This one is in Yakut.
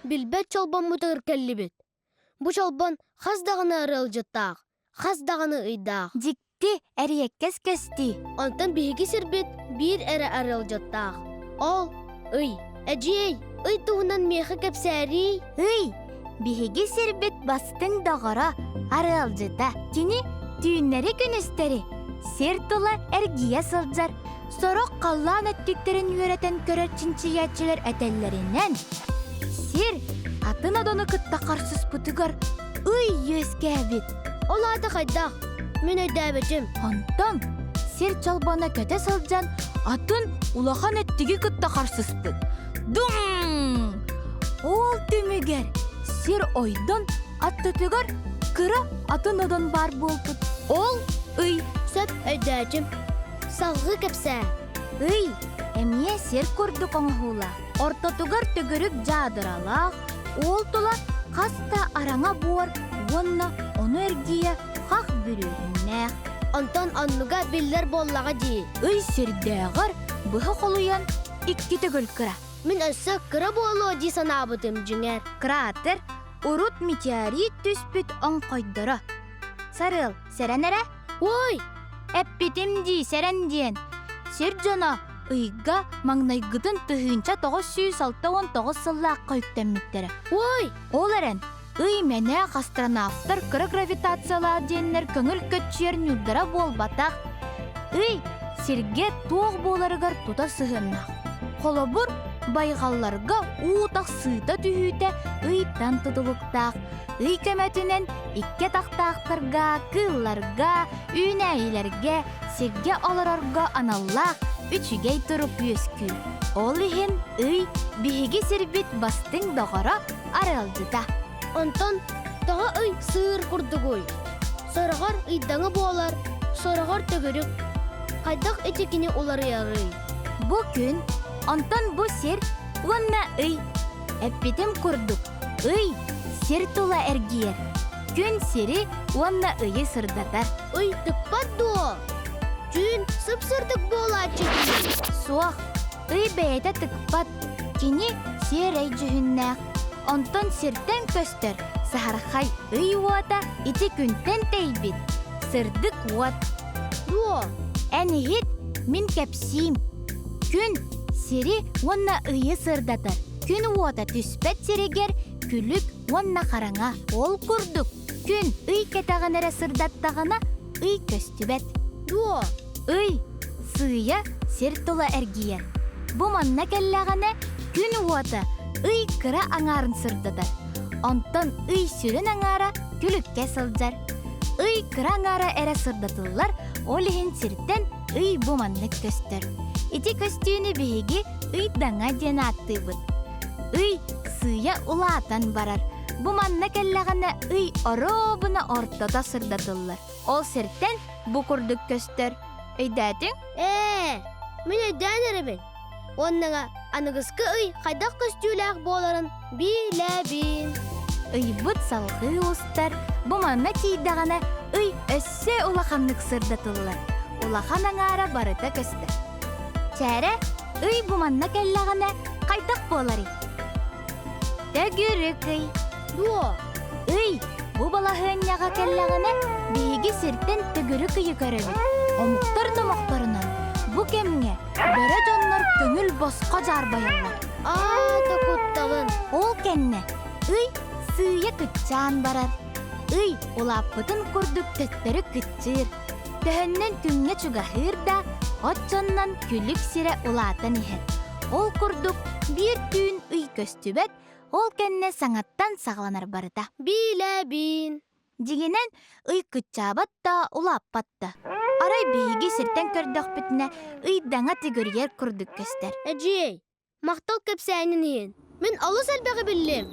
билбэт чолбоммутугар кэллибит. Бу чолбон хас даҕаны арыалдьыттаах, хас даҕаны ыйдаах. Дьикти, эриэккэс көстүү. Онтон биһиги сирбит биир эрэ арыалдьыттаах. Ол ый. Эдьиэй, ый туһунан миэхэ кэпсээриий. Ый, биһиги сирбит бастыҥ доҕоро, арыалдьыта. Кини түүннэри-күнүстэри сир тула эргийэ сылдьар. Сорох халлаан өттүктэрин үөрэтэн көрөр чинчийээччилэр этэллэринэн, сир атын одону кытта харсыспытыгар ый үөскээбит. Ол аата хайдах? Мин өйдөөбөтүм. Онтон сир чолбоно көтө сылдьан атын улахан эттиги кытта харсыспыт. Дум! Ол түмүгэр сир ойдон аттытыгар кыра атын одон баар буолбут. Ол ый. Сөп өйдөөтүм. Салгыы кэпсээ. Ый эмиэ сир курдук оҥоһуулаах. Ортотугар төгүрүк дьаадыралаах, ол тула хас да араҥа буор уонна ону эргийэ хах бүрүөһүннээх. Онтон оннуга биллэр буоллаҕа дии. Ый сирдээҕэр быһа холуйан икки төгүл кыра. Мин өссө кыра буолуо дии санаабытым дьиҥэр. Кратер урут метеорит түспүт оҥхойдоро. Сарыал, сэрэн эрэ. Ой! Эппитим дии, сэрэн диэн. Сир дьоно ыйга маҥнайгытын 1969 сыллаахха үктэммиттэрэ. Ой! Ол эрэн, ый мэнээх астронавтар кыра гравитациялаах диэннэр көҥүл көччүйэр ньуурдара буолбатах. Ый сиргэ туох буоларыгар тута сыһыаннаах. Холобур, байҕалларга уу тахсыыта түһүүтэ ыйтан тутулуктаах. Ый көмөтүнэн икки атахтаахтарга, кыылларга, үүнээйилэргэ, сиргэ олорорго аналлаах үчүгэй турук үөскүүр. Ол иһин ый биһиги сирбит бастыҥ доҕоро, арыалдьыта. Онтон тоҕо ый сыыр курдугуй? Сороҕор ыйдаҥа буолар, сороҕор төгүрүк. Хайдах ити кини уларыйарый? Бу күн, онтон бу сир уонна ый. Эппитим курдук, Ый сир тула эргийэр, күн сири уонна ыйы сырдатар. Ый тыкпат дуо? Түүн сып-сырдык буолааччы дии. Суох, ый бэйэтэ тыкпат. Кини сиэрэй дьүһүннээх. Онтон сиртэн көстөр саһархай ый уота ити күнтэн тэйбит сырдык уот. Дуо? Эн иһит, мин кэпсиим. Күн сири уонна ыйы сырдатар. Күн уота түспэт сиригэр күлүк уонна хараҥа. Ол курдук, күн ый кэтэҕин эрэ сырдаттаҕына, ый көстүбэт. Дуо? Ый сыыйа сир тула эргийэр. Бу манна кэллэҕинэ, күн уота ый кыра аҥаарын сырдатар. Онтон ый сүрүн аҥаара күлүккэ сылдьар. Ый кыра аҥаара эрэ сырдатыллар, ол иһин сиртэн ый бу маннык көстөр. Ити көстүүнү биһиги ыйдаҥа диэн ааттыыбыт. Ый сыыйа улаатан барар. Бу манна кэллэҕинэ ый оруобуна ортото сырдатыллар. Ол сиртэн бу курдук көстөр. Өйдөөтүҥ? Ээ, мин өйдөөн эрэбин. Уоннаҥа аныгыскы ый хайдах көстүүлээх буоларын билэбин. Ыйбыт салҕыы устар, бу манна тиийдэҕинэ ый өссө улаханнык сырдатыллар. Улахан аҥаара барыта көстөр. Чээрэ, ый бу манна кэллэҕинэ хайдах буоларый? Төгүрүк ый. Дуо? Ый бу балаһыанньаҕа кэллэҕинэ биһиги сиртэн төгүрүк ыйы көрөбүт. Омуктар номохторунан бу кэмҥэ бөрө дьоннор көҥүл босхо дьаарбайаллар. Аа, да кутталын. Ол кэннэ ый сыыйа кыччаан барар. Ый улааппытын курдук төттөрү кыччыыр. Төһөннөн күҥҥэ чугаһыыр да, оччоннон күлүк сирэ улаатан иһэр. Ол курдук биир түүн ый көстүбэт, ол кэннэ саҥаттан саҕаланар барыта. Билэбин. Дьиҥинэн, ый кыччаабат да, улааппат да. Арай биһиги сиртэн көрдөхпүтүнэ, ыйдаҥа төгүрүйэр курдук көстөр. Эдьиэй, махтал кэпсээнин иһин. Мин олус элбэҕи биллим.